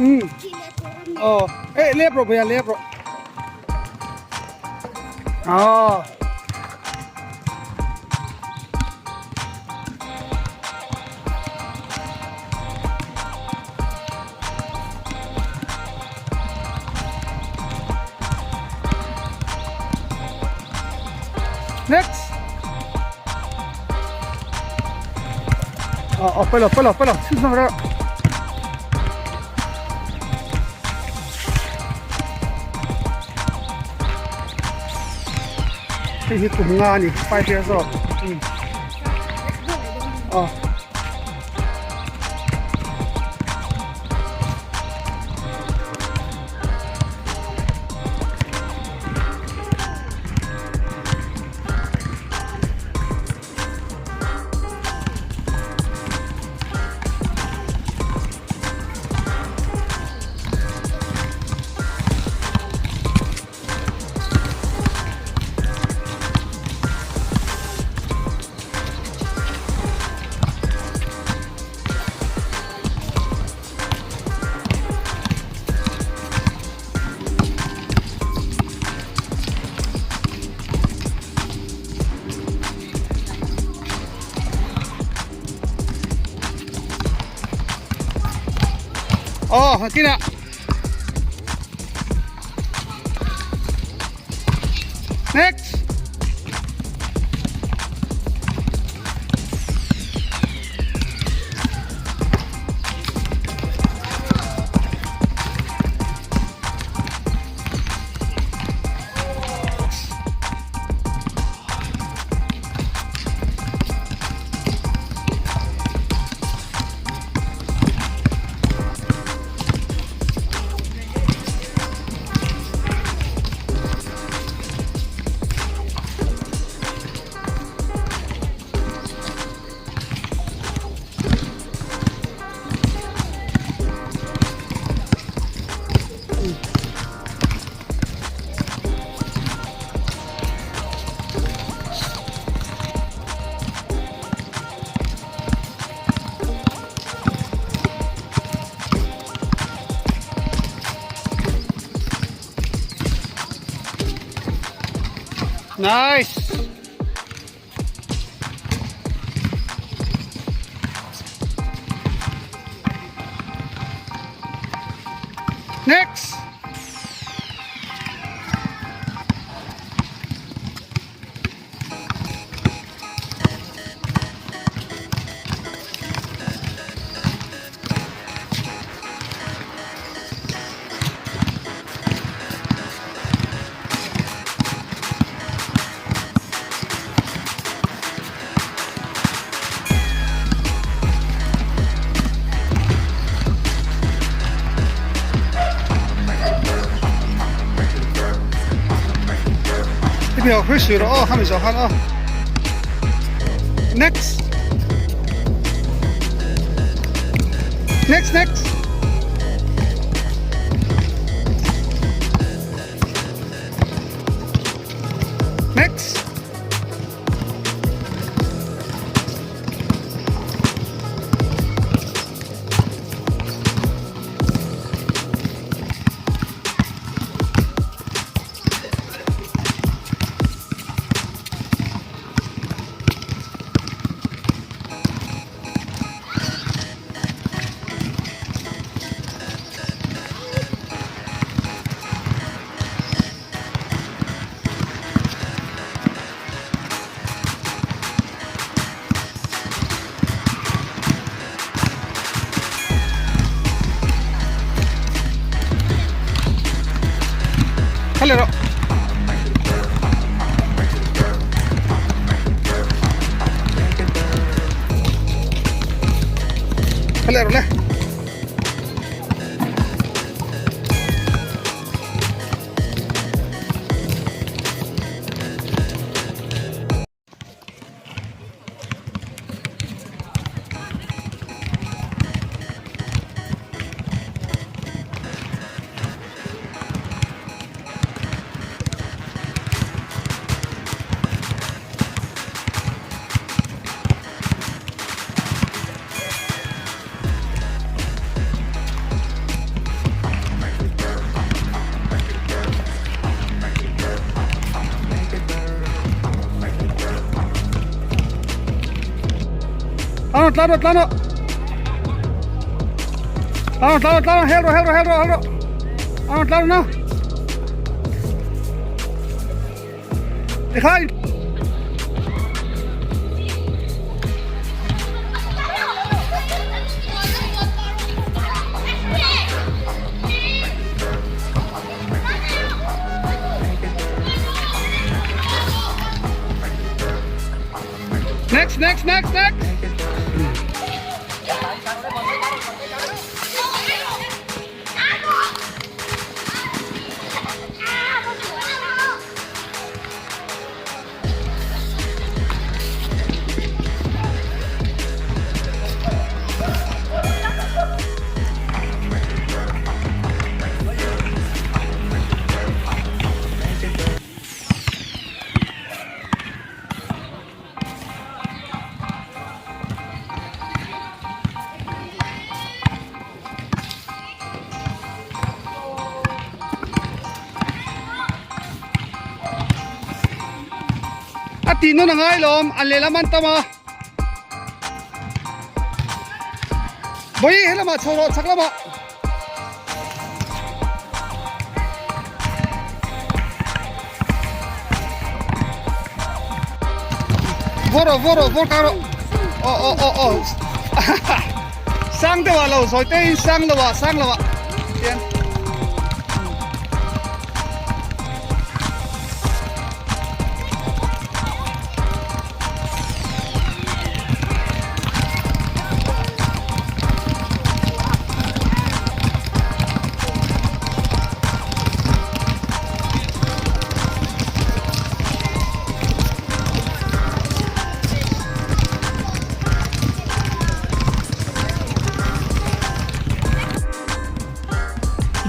Um. Aw. Eh lep rawh bhaiya lep rawh. Aw. Next. Aw aw palo palo palo chhunzawm rawh. Hei hi kum nga a ni 5 years old. Aw. Aw kinah Next. Nice. Next. Next. Next, next. Next. Kal rawh. Kal rawh le. Tlan tlan tlan Tlan tlan tlan hel ro hel ro hel ro hel ro. Tlan tlan na. Ekhai. Next, next, next, next. A tih nawn a ngai lawm a lehlam an tam a Bawihi helamah chho rawh chhak lamah. Vawr rawh vawr rawh vawr kang rawh aw aw aw aw sang deuh ah lo sawi te in sang lo ah sang lo ah hian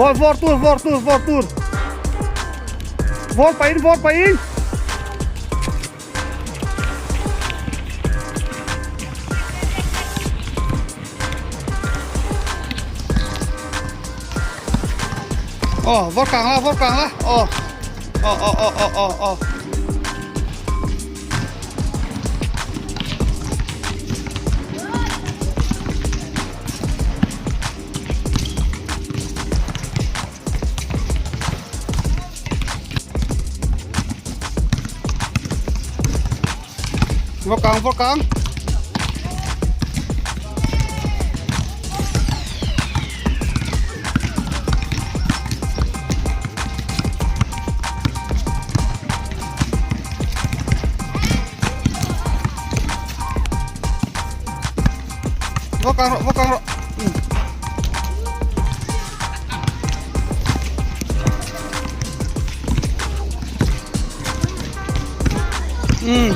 Ball vawr tur vawr tur vawr tur vawr pahin vawr pahin Aw vawr kang la vawr kang la aw aw aw aw aw aw aw Vawr kang vawr kang Vawr kang rawh vawr kang rawh Um.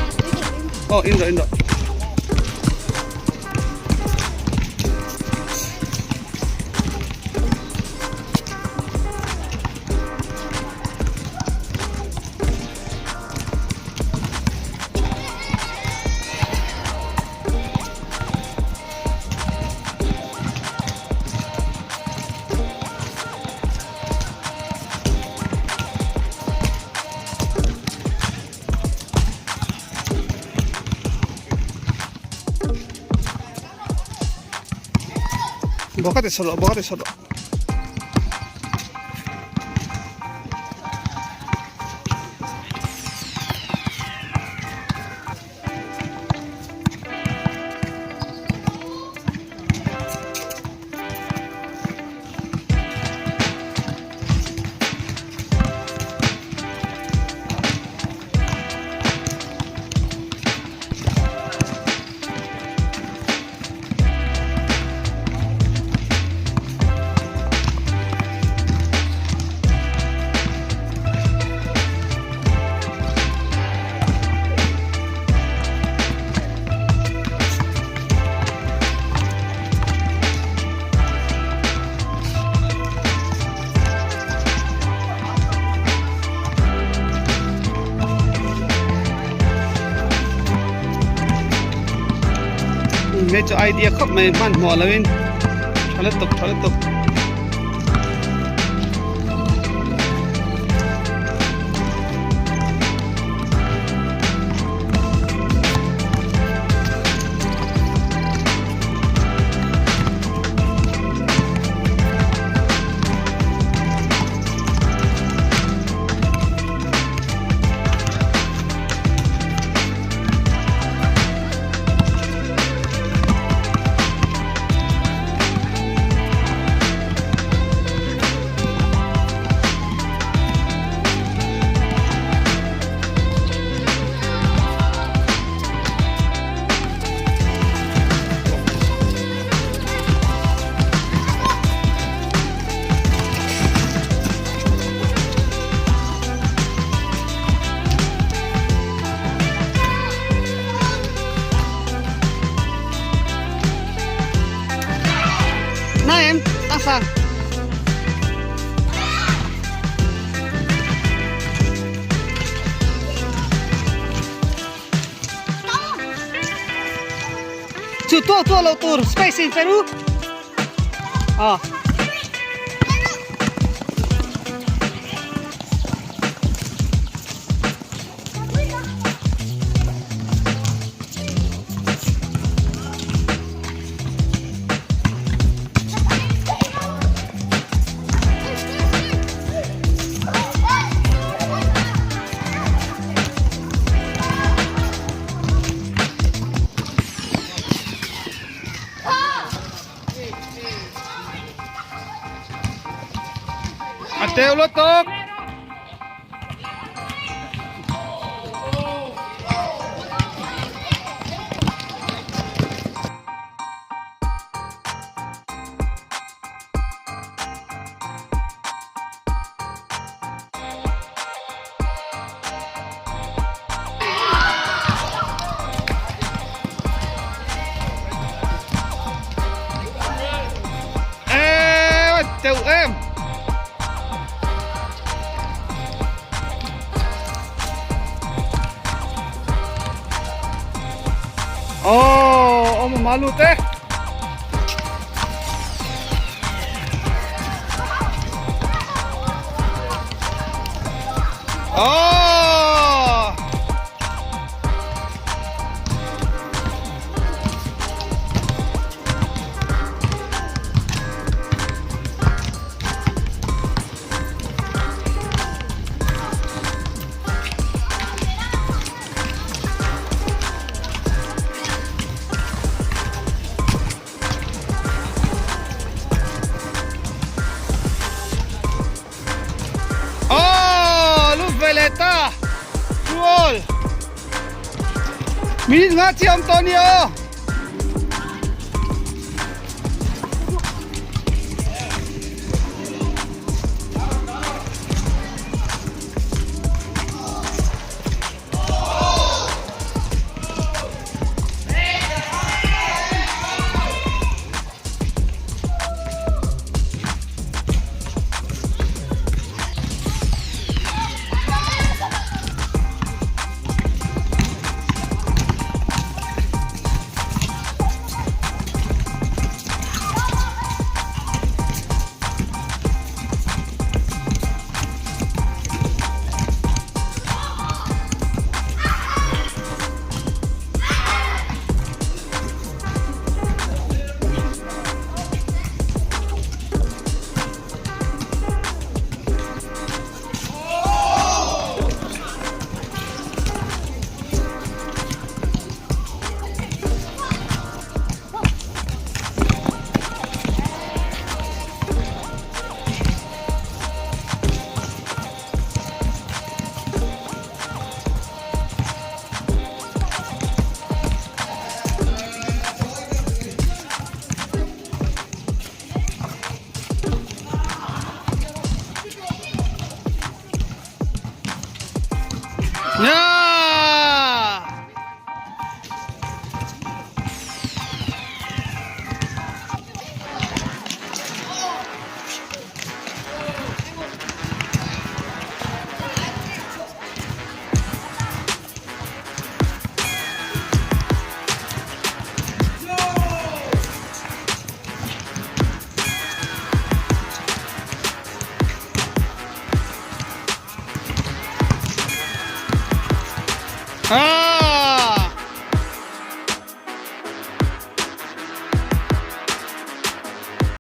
Oh, in rawh in rawh. Bawkate sawlh bawkate sawlh. Hei chu idea khawp mai hmanhmawh lo in tha lutuk tha lutuk. Inchu tuah tuah loh tur space in pe ru. Ah. A teu lutuk. Ê, teu em. Oh, ông mà lụt đấy. Oh! Aw lut ve leh ta Rual Minute nga chiah awm tawh a ni aw. Ah!